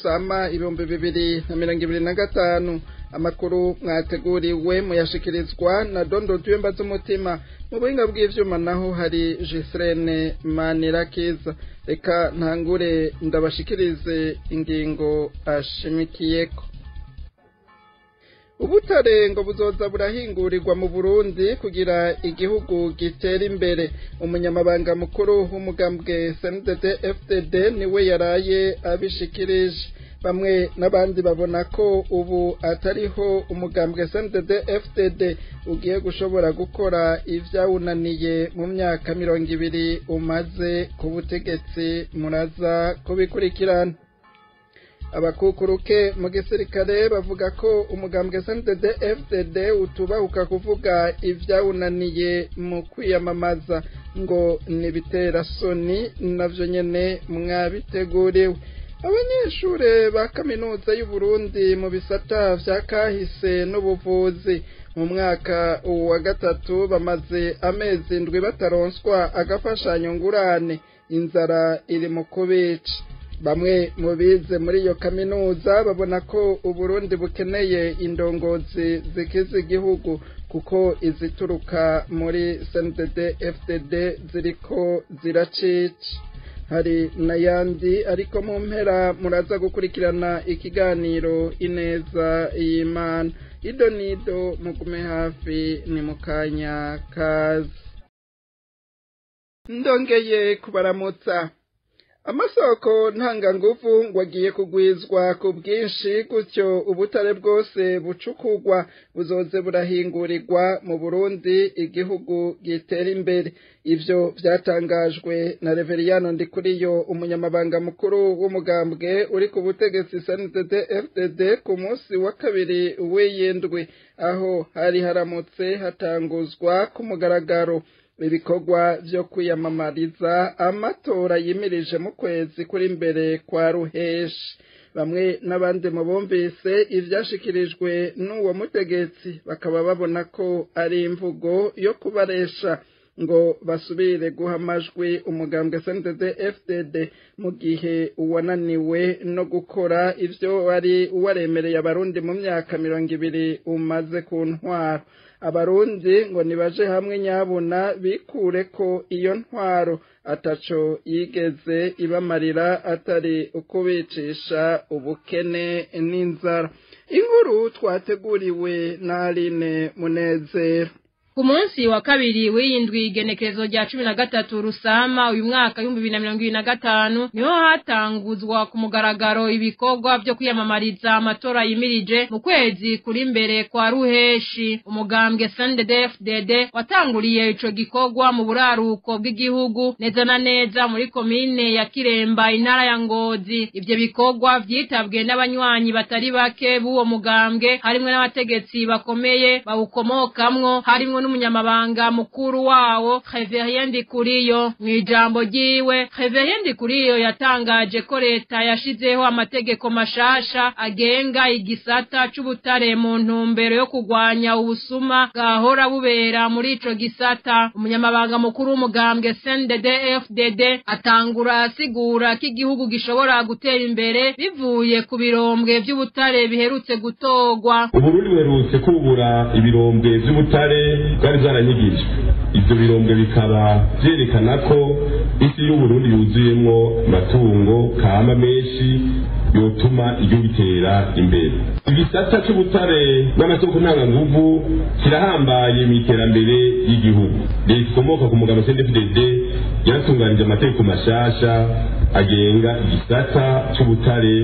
Rusama 2025. Amakuru mwateguriwe muyashikirizwa na Dondo Tuyemba z'umutima. Mu buhinga bw'ivyuma naho hari Gisrene Manirakiza. Reka ntangure ndabashikirize ingingo ashimikiyeko. Ubutare ngo buzoza burahingurirwa mu Burundi kugira igihugu gitera imbere. Umunyamabanga mukuru w'umugambwe CNDD FDD niwe yaraye abishikirije. Bamwe n'abandi babona ko ubu atariho umugambwe CNDD FDD ugiye gushobora gukora ivyawunaniye mu myaka 20 umaze ku butegetsi. Muraza kubikurikirana. Abakukuruke mu gisirikare bavuga ko umugambwe CNDD FDD utubahuka kuvuga ivyawunaniye mu kwiyamamaza, ngo nibitera soni, navyo nyene mwabiteguriwe. Abanyeshure ba kaminuza y'u Burundi mu bisata vya kahise n'ubuvuzi mu mwaka wa gatatu bamaze amezi 7 bataronswa agafashanyo ngurane, inzara iri mu kubica. Bamwe mu bize muri iyo kaminuza babona ko Uburundi bukeneye indongozi zikiza igihugu, kuko izituruka muri CNDD FDD ziriko ziracica. Hari n'ayandi, ariko mu mpera muraza gukurikirana ikiganiro Ineza y'Imana. Ido nido mugume hafi, ni mukanya kazi. Ndongeye kubaramutsa. Amasoko ntanganguvu ngo agiye kugwizwa ku bwinshi, gutyo ubutare bwose bucukugwa buzoze burahingurirwa mu Burundi, igihugu gitera imbere. Ivyo vyatangajwe na Reveriyano Ndikuriyo, umunyamabanga mukuru w'umugambwe uri ku butegetsi CNDD FDD, ku munsi wa kabiri w'iyindwi, aho hari haramutse hatanguzwa ku mugaragaro ibikorwa vyo kwiyamamariza amatora yimirije mu kwezi kuri imbere kwa Ruheshi. Bamwe n'abandi mu bumvise ivyashikirijwe n'uwo mutegetsi bakaba babona ko ari imvugo yo kubaresha ngo basubire guha amajwi umugambwe CNDD FDD, mu gihe uwananiwe no gukora ivyo wari waremereye abarundi mu myaka 20 umaze ku ntwaro. Abarundi ngo nibaje hamwe nyabuna bikure ko iyo ntwaro ataco yigeze ibamarira atari ukubicisha ubukene n'inzara. Inkuru twateguriwe na Aline Munezero. Ku munsi wa kabiri w'iyindwi, igenekerezo rya 13 Rusama uyu mwaka 2025, niho hatanguzwa ku mugaragaro ibikorwa vyo kwiyamamariza amatora yimirije mu kwezi kuri imbere kwa Ruheshi. Umugambwe CNDD FDD watanguriye ico gikorwa mu buraruko bw'igihugu, neza na neza muri komine ya Kiremba, intara ya Ngozi. Ivyo bikorwa vyitabwe n'abanywanyi batari bake b'uwo mugambwe, harimwo n'abategetsi bakomeye bawukomokamwo, harimwo n'umunyamabanga mukuru wawo Reverien Ndikuriyo. Mw'ijambo ryiwe, Reverien Ndikuriyo yatangaje ko leta yashizeho amategeko mashasha agenga igisata c'ubutare mu ntumbero yo kugwanya ubusuma bwahora bubera muri ico gisata. Umunyamabanga mukuru w'umugambwe CNDD FDD atangura asigura ko igihugu gishobora gutera imbere bivuye ku birombwe vy'ubutare biherutse gutorwa. Uburundi buherutse kubura ibirombwe vy'ubutare bwari bwaranyigijwe. Ivyo birombwe bikaba vyerekana ko isi y'Uburundi yuzuyemwo amatungo kama menshi yotuma igihugu gitera imbere. Igisata c'ubutare n'amasoko ntanganguvu kirahambaye mu iterambere ry'igihugu. Leta ikomoka ku mugabo CNDD-FDD yaratunganije amategeko mashasha agenga igisata c'ubutare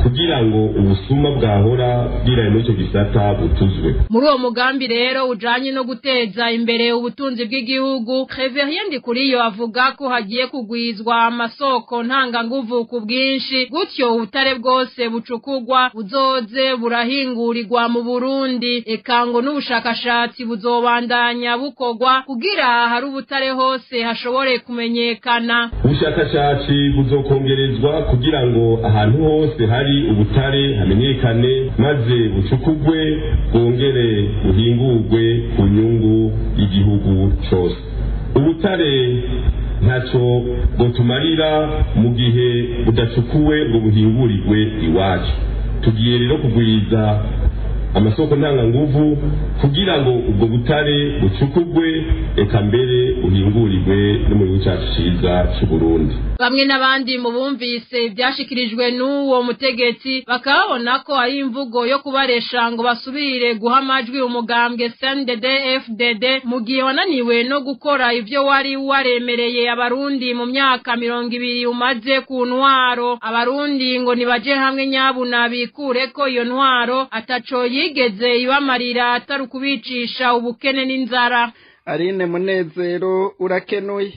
kugira ngo ubusuma bwahora bwiraye muri ico gisata butuzwe. Muri uwo mugambi rero ujanye no guteza imbere ubutunzi bw'igihugu, Reverien Ndikuriyo avuga ko hagiye kugwizwa amasoko ntanganguvu ku bwinshi, gutyo ubutare bwose bucukugwa buzoze burahingurirwa mu Burundi. Eka ngo n'ubushakashatsi buzobandanya bukorwa kugira hari ubutare hose hashobore kumenyekana. Ubushakashatsi buzokongerezwa kugira ngo ahantu hose hari ubutare hamenyekane, maze bucukugwe bwongere buhingurwe ku nyungu y'igihugu cose. Ubutare Ntacyo bwotumarira mu gihe budacukuwe ngo buhingurirwe iwacu. Tugiye rero kugwiza amasoko ntanganguvu kugira ngo ubwo butare bucukugwe, eka mbere buhingurirwe no mu gihugu cyacu cyiza cy'u Burundi. Bamwe n'abandi mu bumvise ibyashikirijwe n'uwo mutegetsi bakabona ko ari imvugo yo kubaresha ngo basubire guha amajwi umugambwe CNDD FDD, mu gihe wananiwe no gukora ivyo wari waremereye abarundi mu myaka 20 umaze ku ntwaro. Abarundi ngo nibaje hamwe nyabuna bikureko iyo ntwaro ataco yigeze ibamarira atari ukubicisha ubukene n'inzara. Aline Munezero, urakenuye.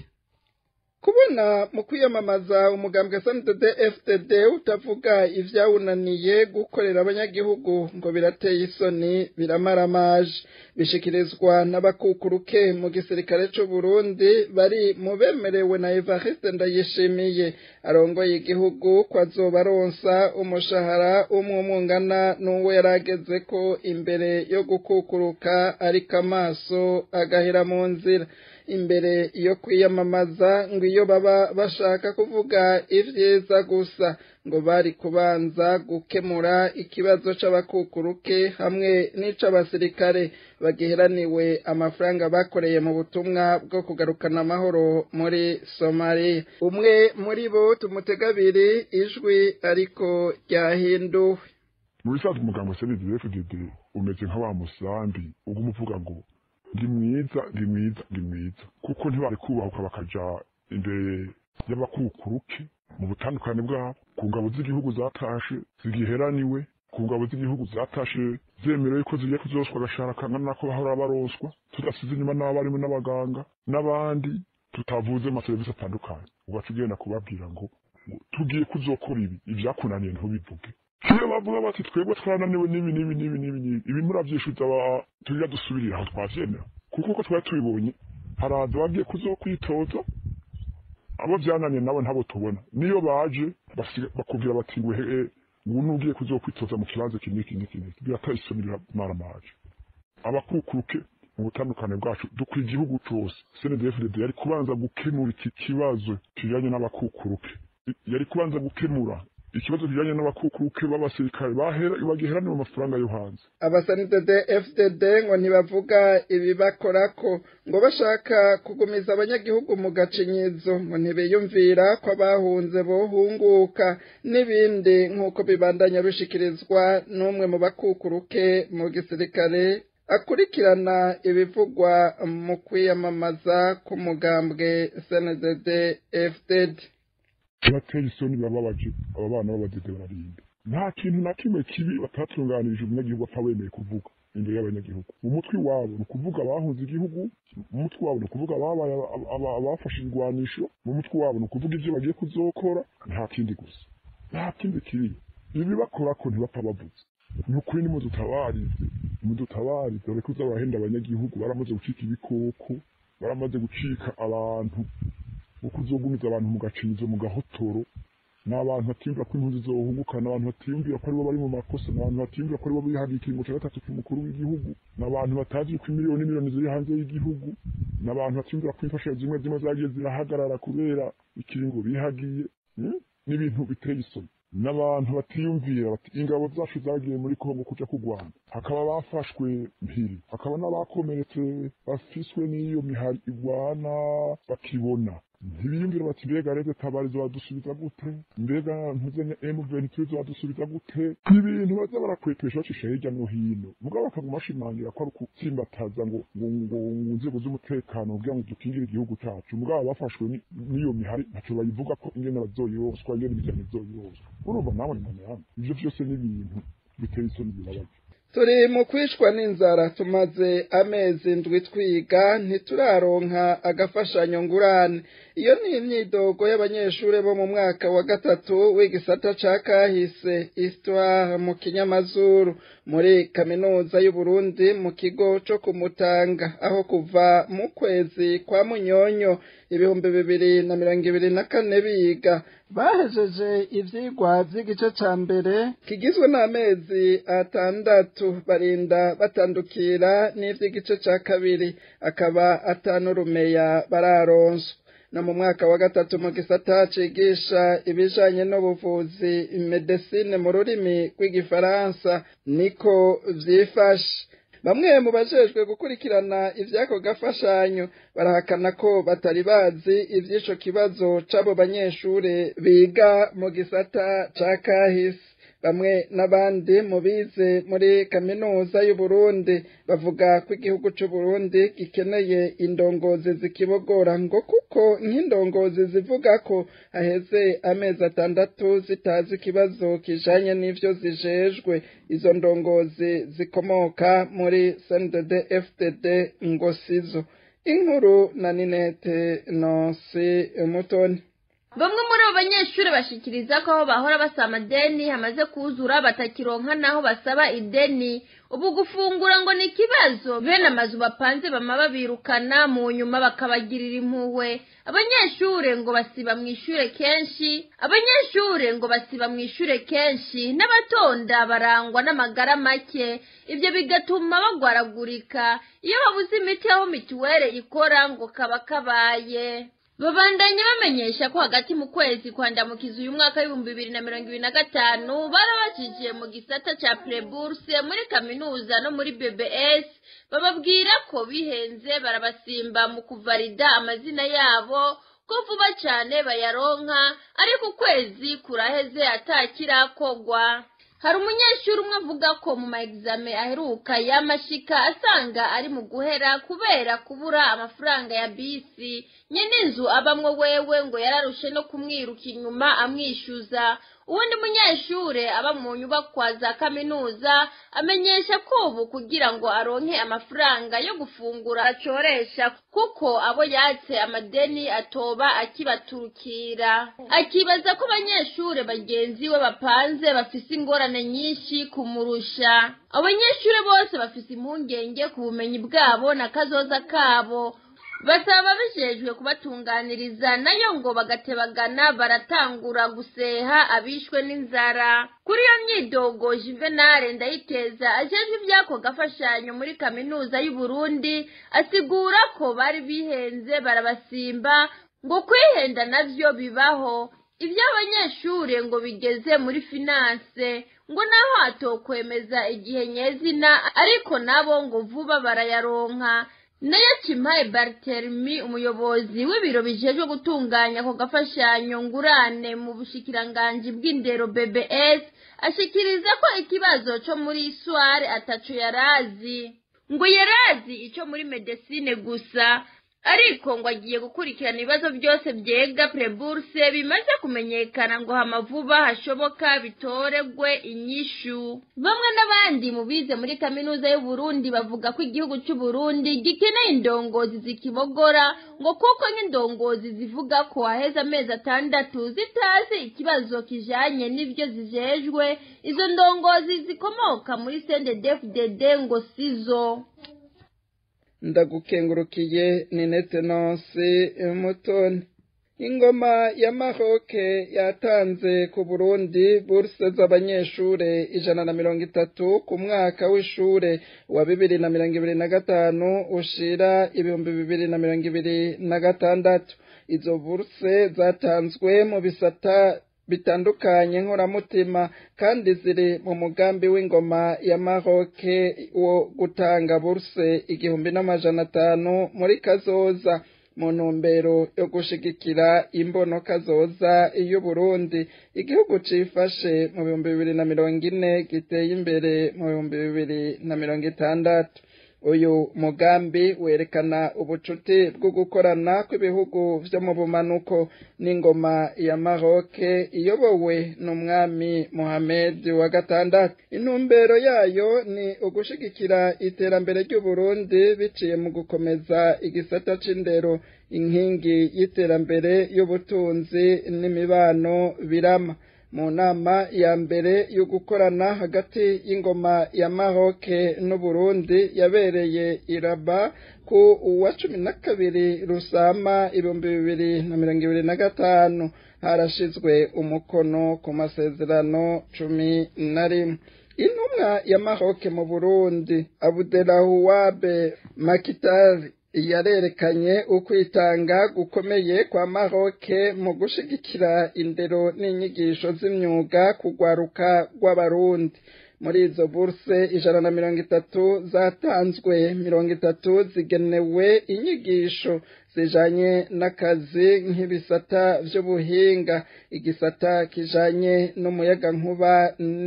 Kubona mu kwiyamamaza umugambwe CNDD FDD utavuga ivyawunaniye gukorera abanyagihugu ngo birateye isoni, biramaramaje. Bishikirizwa n'abakukuruke mu gisirikare c'u Burundi bari mu bemerewe na Evariste Ndayishimiye arongoye igihugu ko azobaronsa umushahara umwe ungana n'uwo yarageze ko imbere yo gukukuruka, ariko amaso agahera mu nzira. Imbere yo kwiyamamaza ngo iyo baba bashaka kuvuga ivyiza gusa, ngo bari kubanza gukemura ikibazo c'abakukuruke hamwe n'ic'abasirikare bagiheraniwe amafaranga bakoreye mu butumwa bwo kugarukana amahoro muri Somalia. Umwe muri bo tumutegabiri ijwi ariko ryahinduwe. Mu bisanzwe umugambwe CNDD-FDD umeze nka wa musambi uguma uvuga ngo ndi mwiza, ndi mwiza, ndi mwiza, kuko ntibari kubahuka bakaja imbere y'abakukuruke mu butandukane bwabo, ku ngabo z'igihugu zatashe zigiheraniwe, ku ngabo z'igihugu zatashe zemerewe ko zigiye kuzoswa agashahara kangana nako bahora baronswa, tudasize inyuma n'abarimu n'abaganga n'abandi, tutavuze amaserivisi atandukanye. Ugaca ugenda kubabwira ngo tugiye kuzokora ibi, ibyakunaniye ntubivuge. Iyo bavuga bati twebwe twarananiwe n'ibi n'ibi n'ibi n'ibi n'ibi, ibi muravyishuza, tugira dusubirira aho twavyemera, kuko uko twari tubibonye haraza bagiye kuzokwitoza, abo vyananiye nabo ntabo tubona. Niyo baje bakubwira bati ngo hehe, ngo nugiye kuzokwitoza mu kibanza iki n'iki n'iki n'iki. Birateye isoni, biramaramaje. Abakukuruke mu butandukane bwacu dukwiye igihugu cose. CNDD-FDD yari kubanza gukemura iki kibazo kijanye n'abakukuruke, yari kubanza gukemura ikibazo kijanye n'abakukuruke b'abasirikare bahera bagiheranira amafaranga yo hanze. Aba CNDD FDD ngo ntibavuga ibibakorako, ngo bashaka kugumiza abanyagihugu mu gacinyizo, ngo ntibiyumvira ko abahunze bohunguka n'ibindi, nk'uko bibandanya bishikirizwa n'umwe mu bakukuruke mu gisirikare akurikirana ibivugwa mu kwiyamamaza k'umugambwe CNDD FDD. Birateye isoni, birababaje. Aba bana b'abadede bararinda, nta kintu na kimwe kibi batatunganirije umunyagihugu apfa wemeye kuvuga imbere y'abanyagihugu. Mu mutwe wabo ni ukuvuga abahunze igihugu, mu mutwe wabo ni ukuvuga ababaye abafashe ibigwanisho, mu mutwe wabo ni ukuvuga ibyo bagiye kuzokora, nta kindi gusa, nta kindi kibi. Ibi bakora ko ntibapfa bavuze. Ni ukuri nimudutabarize, mudutabarize, bareke kuza barahenda abanyagihugu. Baramaze gucika ibikoko, baramaze gucika abantu bo kuzogumiza abantu mu gacinyizo, mu gahotoro. Ni abantu batiyumvira ko impunzi zohunguka, ni abantu batiyumvira ko aribo bari mu makosa, ni abantu batiyumvira ko aribo bihaga ikiringo ca gatatu c'umukuru w'igihugu, ni abantu batazi ko imiliyoni miliyoni ziri hanze y'igihugu, ni abantu batiyumvira ko imfashanyo zimwe zimwe zagiye zirahagarara kubera ikiringo bihagiye. N'ibintu biteye isoni. N'abantu batiyumvira bati ingabo zacu zagiye muri Kongo kuja kurwana, hakaba bafashwe mpiri, hakaba n'abakomeretse bafiswe n'iyo mihari igwana bakibona. Ntibiyumvira bati mbega rero tabarizo badusubiza gute, mbega ntuzenya M23 badusubiza gute? Ibintu baza barakwepesha bacisha hirya no hino, mugabo bakaguma bashimangira ko ari ukutsimbataza ngo inzego z'umutekano kugira ngo dukingire igihugu cacu. Mugabo bafashwe n'iyo mihari ntaco bayivuga ko, ingene bazoyironswa, ingene imiryango izoyironswa. Urumva nawe ni mama yangu, ivyo vyose ni ibintu biteye isoni, birabaje. Turi mu kwicwa n'inzara, tumaze amezi 7 twiga ntituraronka agafashanyo ngurane. Iyo ni imyidogo y'abanyeshuri bo mu mwaka wa gatatu w'igisata ca kahise, histoire mu kinyamazuru, muri kaminuza y'u Burundi mu kigo co kumutanga, aho kuva mu kwezi kwa Munyonyo 2024 biga bahejeje ivyigwa vy'igice ca mbere kigizwe n'amezi 6, barinda batandukira n'ivy'igice ca kabiri, akaba atanurumeya bararonswa. No mu mwaka wa gatatu mu gisata cigisha ibijanye n'ubuvuzi, medecine mu rurimi rw'igifaransa, niko vyifashe. Bamwe mu bajejwe gukurikirana ivyako gafashanyo barahakana ko batari bazi ivy'ico kibazo c'abo banyeshure biga mu gisata ca kahise. Bamwe n'abandi mu bize muri kaminuza y'Uburundi bavuga ko igihugu c'Uburundi gikeneye indongozi zikibogora, ngo kuko nk'indongozi zivuga ko haheze amezi 6 zitazi ikibazo kijanye n'ivyo zijejwe, izo ndongozi zikomoka muri CNDD FDD ngo sizo. Inkuru na Ninete Nonsi Mutoni. Bamwe muri abo banyeshure bashikiriza ko aho bahora basaba amadeni hamaze kuzura, batakironka naho basaba ideni. Ubu gufungura ngo ni ikibazo, bene amazu bapanze bama babirukana, mu nyuma bakabagirira impuhwe. Abanyeshure ngo basiba mw'ishure kenshi, abanyeshure ngo basiba mw'ishure kenshi, n'abatonda barangwa n'amagara make, ivyo bigatuma bagwaragurika. Iyo babuze imiti aho mituwere ikora ngo kaba kabaye. Babandanya bamenyesha ko hagati mu kwezi kwa Ndamukiza uyu mwaka w'2025 barabajije mu gisata ca prêt-bourse muri kaminuza no muri BBS, bababwira ko bihenze, barabasimba mu kuvalida amazina yabo, ko vuba cane bayaronka, ariko ukwezi kuraheze atakirakogwa. Hari umunyeshuri umwe avuga ko mu ma examen aheruka y'amashika asanga ari mu guhera kubera kubura amafaranga ya bisi. Nyene inzu abamwo wewe ngo yararushe no kumwiruka inyuma amwishyuza. Uwundi munyeshure aba mu nyubakwa za kaminuza amenyesha ko ubu kugira ngo aronke amafaranga yo gufungura acoresha, kuko abo yatse amadeni atoba akibaturukira. Akibaza ko abanyeshure bagenzi we bapanze bafise ingorane nyinshi kumurusha. Abanyeshure bose bafise impungenge ku bumenyi bwabo na kazoza kabo, basaba ababijejwe kubatunganiriza, nayo ngo bagatebagana baratangura guseha abishwe n'inzara. Kuri iyo myidogo, Juvenal Ndayikeza ajejwe ivyako gafashanyo muri kaminuza y'Uburundi asigura ko bari bihenze barabasimba, ngo kwihenda navyo bibaho. Ivy'abanyeshure ngo bigeze muri finance, ngo naho atokwemeza igihe nyezina, ariko nabo ngo vuba barayaronka. Nayo Chimpaye Barthelmy, umuyobozi w'ibiro bijejwe gutunganya ako gafashanyo ngurane mu bushikiranganji bw'indero BBS, ashikiriza ko ikibazo co muri histoire ataco yarazi, ngo yarazi ico muri medecine gusa, ariko ngo agiye gukurikirana ibibazo byose byega prêt-bourse bimaze kumenyekana, ngo hama vuba hashoboka bitoregwe inyishu. Bamwe n'abandi mu bize muri kaminuza y'Uburundi bavuga ko igihugu c'Uburundi gikeneye indongozi zikibogora, ngo kuko nk'indongozi zivuga ko haheze amezi 6 zitazi ikibazo kijanye n'ivyo zijejwe, izo ndongozi zikomoka muri CNDD-FDD ngo sizo. Ndagukengurukiye Ninete Nonsi Mutoni. Ingoma ya Maroc yatanze ku Burundi bourse z'abanyeshure 130 ku mwaka w'ishure wa 2025 ushira 2026. Izo bourse zatanzwe mu bisata bitandukanye nkoramutima, kandi ziri mu mugambi w'ingoma ya Maroc wo gutanga bourse 1500 muri kazoza, mu ntumbero yo gushigikira imbono kazoza y'Uburundi, igihugu cifashe mu 2040 giteye imbere mu 2060. Uyu mugambi werekana ubucuti bwo gukorana kw'ibihugu vyo mu bumanuko n'ingoma ya Maroc iyobowe n'umwami Mohamed wa gatandatu. Intumbero yayo ni ugushigikira iterambere ry'Uburundi biciye mu gukomeza igisata c'indero, inkingi y'iterambere y'ubutunzi n'imibano birama. Mu nama ya mbere yo gukorana hagati y'ingoma ya Maroc n'Uburundi yabereye i Rabat ku wa 12 Rusama 2025, harashizwe umukono ku masezerano 11. Intumwa ya Maroc mu Burundi, Abdelahuwabe Makitari. Yarerekanye ukwitanga gukomeye kwa Maroc mu gushigikira indero n'inyigisho z'imyuga kugwaruka rw'abarundi. Muri izo burse 130 zatanzwe, 30 zigenewe inyigisho zijanye n'akazi nk'ibisata vy'ubuhinga, igisata kijanye n'umuyagankuba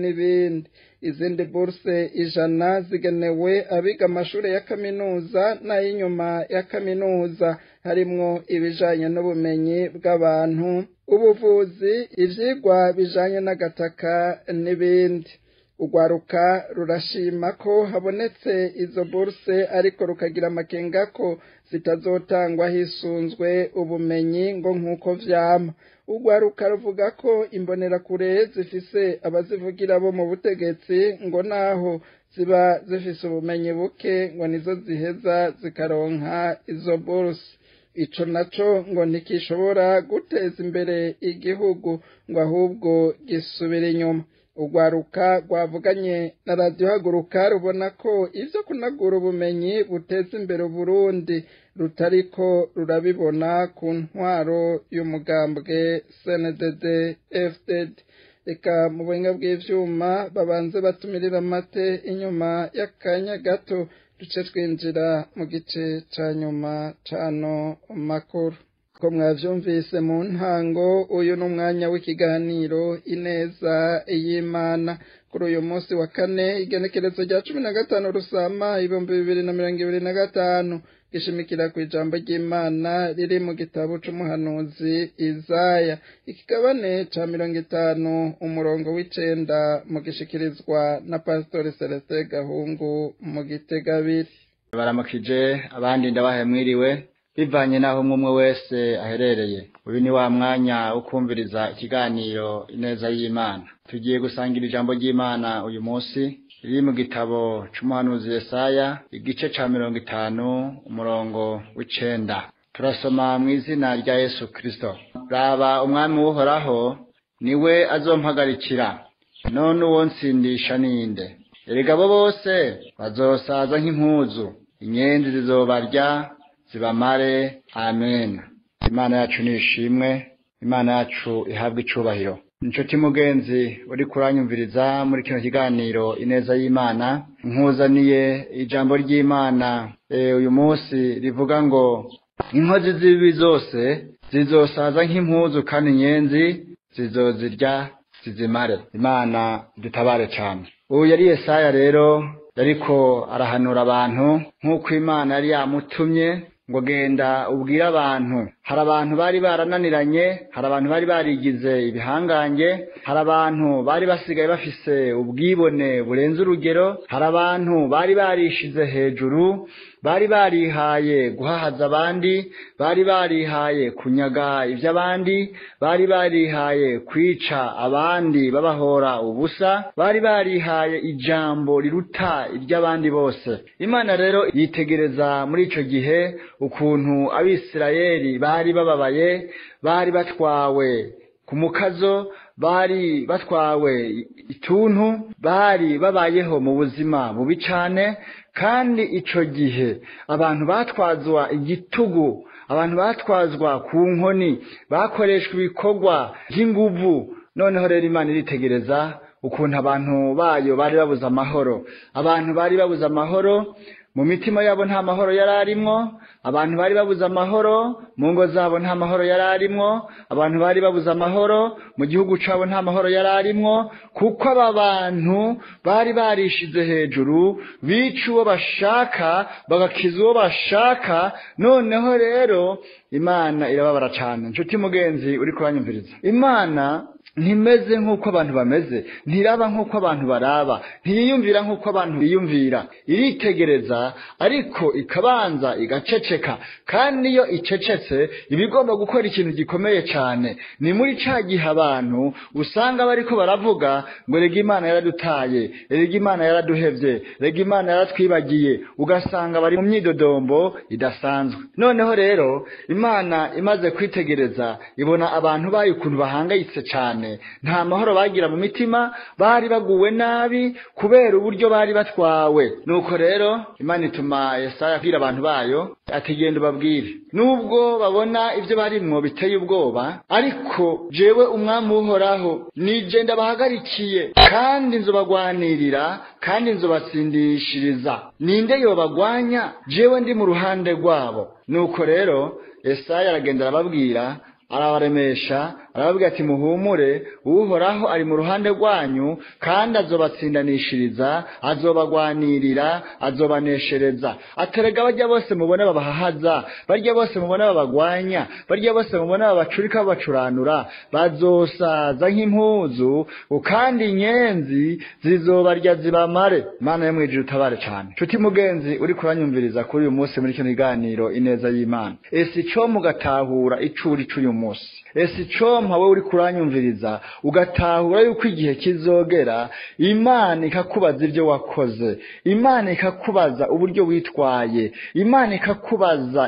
n'ibindi. Izindi burse 100 zigenewe abiga amashure ya kaminuza n'ay'inyuma ya kaminuza, harimwo ibijanye n'ubumenyi bw'abantu, ubuvuzi, ivyigwa bijanye n'agataka n'ibindi. Urwaruka rurashima ko habonetse izo burse, ariko rukagira amakenga ko zitazotangwa hisunzwe ubumenyi ngo nk'uko vyama. Urwaruka ruvuga ko imbonerakure zifise abazivugira bo mu butegetsi, ngo naho ziba zifise ubumenyi buke ngo nizo ziheza zikaronka izo burse. Ico naco ngo ntikishobora guteza imbere igihugu, ngo ahubwo gisubira inyuma. Urwaruka rwavuganye na radiyo Haguruka rubona ko ivyo kunagura ubumenyi buteza imbere Uburundi rutariko rurabibona ku ntwaro y'umugambwe CNDD FDD. Reka mu buhinga bw'ivyuma babanze batumirira amate, inyuma y'akanya gato duce twinjira mu gice ca nyuma c'ano makuru. Ko mwavyumvise mu ntango, uyu ni umwanya w'ikiganiro Ineza y'Imana. Kuri uyu munsi wa kane, igenekerezo rya 15 Rusama 2025, gishimikira ku ijambo ry'Imana riri mu gitabo c'umuhanuzi Izaya, ikigabane ca 50 umurongo w'9, mu gishikirizwa na Pastori Celestin Gahungu mu Gitegabiri. Baramukije abandi, ndabahe mwiriwe bivanye naho umwe wese aherereye. Uyu ni wa mwanya wo kumviriza ikiganiro Ineza y'Imana. Tugiye gusangira ijambo ry'Imana uyu munsi riri mu gitabo c'umuhanuzi Yesaya, igice ca 50 umurongo w'9. Turasoma mu izina rya Yesu Kristo. Raba, umwami w'Uhoraho niwe azompagarikira, none uwo nsindisha ninde? Erega abo bose bazosaza nk'impuzu, inyenzi zizobarya zibamare. Amen. Imana yacu nishimwe, Imana yacu ihabwe icubahiro. Inshuti mugenzi uri kuranyumviriza muri kino kiganiro Ineza y'Imana, nkuzaniye ijambo ry'Imana uyu munsi rivuga ngo inkozi z'ibibi zose zizosaza nk'impuzu, kandi inyenzi zizozirya zizimare. Imana dutabare cyane. Uyu yari Yesaya rero, yariko arahanura abantu nk'uko Imana yari yamutumye ngo genda ubwire abantu. Hari abantu bari barananiranye, hari abantu bari barigize ibihangange, hari abantu bari basigaye bafise ubwibone burenze urugero, hari abantu bari barishize hejuru, bari barihaye guhahaza abandi, bari barihaye kunyaga ivy'abandi, bari barihaye kwica abandi babahora ubusa, bari barihaye ijambo riruta iry'abandi bose. Imana rero yitegereza muri ico gihe ukuntu Abisirayeli bari bababaye, bari batwawe ku mukazo, bari batwawe ituntu, bari babayeho mu buzima bubi cane. Kandi ico gihe abantu batwazwa igitugu, abantu batwazwa ku nkoni, bakoreshwa ibikorwa by'inguvu. Noneho rero Imana iritegereza ukuntu abantu bayo bari babuze amahoro. Abantu bari babuze amahoro mu mitima yabo, nta mahoro yari arimwo. Abantu bari babuze amahoro mu ngo zabo, nta mahoro yari arimwo. Abantu bari babuze amahoro mu gihugu cabo, nta mahoro yari arimwo, kuko aba bantu bari barishize hejuru, bica uwo bashaka, bagakiza uwo bashaka. Noneho rero Imana irababara cane. Nshuti mugenzi uri kuranyumviriza, Imana ntimeze nk'uko abantu bameze, ntiraba nk'uko abantu baraba, ntiyiyumvira nk'uko abantu biyumvira. Iritegereza ariko ikabanza igaceceka, kandi iyo icecetse iba igomba gukora ikintu gikomeye cyane. Ni muri ca gihe abantu usanga bariko baravuga ngo rega Imana yaradutaye, rega Imana yaraduhevye, rega Imana yaratwibagiye, ugasanga bari mu myidodombo idasanzwe. Noneho rero Imana imaze kwitegereza ibona abantu bayo ukuntu bahangayitse cyane. cyane, nta mahoro bagira mu mitima, bari baguwe nabi kubera uburyo bari batwawe. Nuko rero Imana ituma Yesaya abwira abantu bayo ati genda ubabwire, nubwo babona ibyo barimwo biteye ubwoba, ariko jewe umwami Uhoraho nije ndabahagarikiye, kandi nzobagwanirira, kandi nzobatsindishiriza. Ninde yobagwanya? Jewe ndi mu ruhande rwabo. Nuko rero Yesaya aragenda arababwira, arabaremesha, arababwira ati muhumure, Uhoraho ari mu ruhande rwanyu, kandi azobatsindanishiriza, azobagwanirira, azobaneshereza. Aterega barya bose mubona babahahaza, barya bose mubona babagwanya, barya bose mubona babacurika babacuranura, bazosaza nk'impuzu, kandi inyenzi zizobarya zibamare. Mana yo mwijuru utabare cyane. Nshuti mugenzi uri kuranyumviriza kuri uyu munsi muri kino kiganiro Ineza y'Imana, ese ico mugatahura icuri c'uyu munsi, ese ico mpa wewe uri kuranyumviriza ugatahura yuko igihe kizogera Imana ikakubaza ibyo wakoze, Imana ikakubaza uburyo witwaye, Imana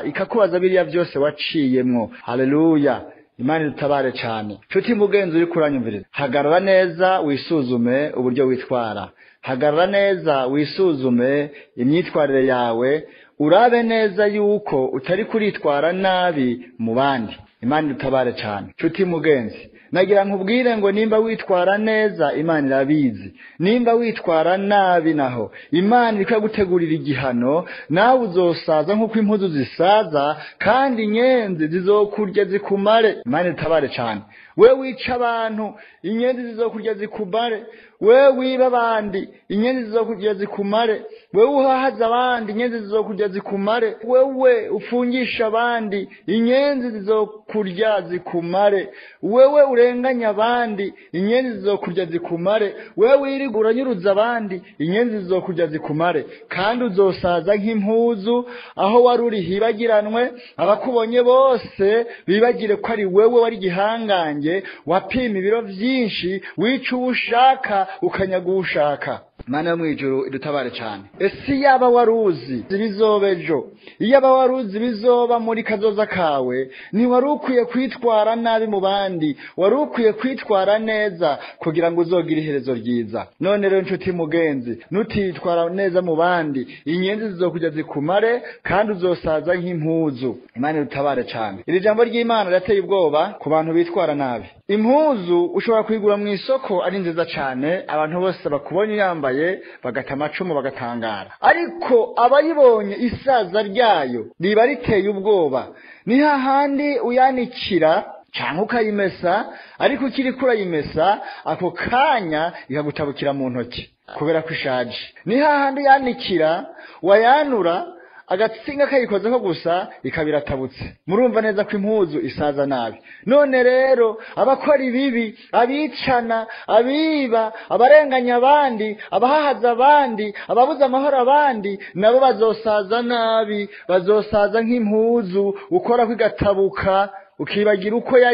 ikakubaza biriya byose waciyemwo. Haleluya, Imana idutabare cyane. Nshuti mugenzi uri kuranyumviriza, hagarara neza wisuzume uburyo witwara, hagarara neza wisuzume imyitwarire yawe, urabe neza yuko utari kuritwara nabi mu bandi. Imana idutabare cyane. Nshuti mugenzi, nagira nkubwire ngo nimba witwara neza Imana irabizi, nimba witwara nabi naho Imana iriko gutegurira igihano, nawe uzosaza nk'uko impuzu zisaza, kandi inyenzi zizokurya zikumare. Imana idutabare cyane. We wica abantu, inyenzi zizokurya zikumare. We wiba abandi, inyenzi zizokurya zikumare. We uhahaza abandi, inyenzi zizokurya zikumare. Wewe ufungisha abandi, inyenzi zizokurya zikumare. Wewe urenganya abandi, inyenzi zizokurya zikumare. Wewe wirigura uranyuruza abandi, inyenzi zizokurya zikumare. Kandi uzosaza nk'impuzu, aho wari uri hibagiranwe, abakubonye bose bibagire ko ari wewe wari gihangange, wapima ibiro vyinshi, wica ushaka ukanyaga ushaka. Mana yo mwijuru idutabare cyane. Ese yaba waruzi ibizoba ejo, iyaba waruzi bizoba muri kazoza kawe, ni wari ukwiye kwitwara nabi mu bandi, wari ukwiye kwitwara neza kugira ngo uzogire iherezo ryiza. None rero nshuti mugenzi, nutitwara neza mu bandi, inyenzi zizokujya zikumare, kandi uzosaza nk'impuzu. Imana idutabare cyane. Iri jambo ry'Imana rirateye ubwoba ku bantu bitwara nabi. Impuzu ushobora kuyigura mu isoko ari nziza cyane, abantu bose bakubonye yambaye bagata amacumu bagatangara, ariko abayibonye isaza ryayo riba riteye ubwoba. Ni hahandi uyanikira cyangwa ukayimesa, ariko ukiri kurayimesa ako kanya ikagutabukira mu ntoki kubera ko ishaje. Ni hahandi uyanikira wayanura agatsinga kayikozeho gusa ikabiratabutse. Murumva neza ko impuzu isaza nabi. None rero abakora ibibi, abicana, abiba, abarenganya abandi, abahahaza abandi, ababuza amahoro abandi, nabo bazosaza nabi, bazosaza nk'impuzu ukora kwigatabuka ukibagira uko yari.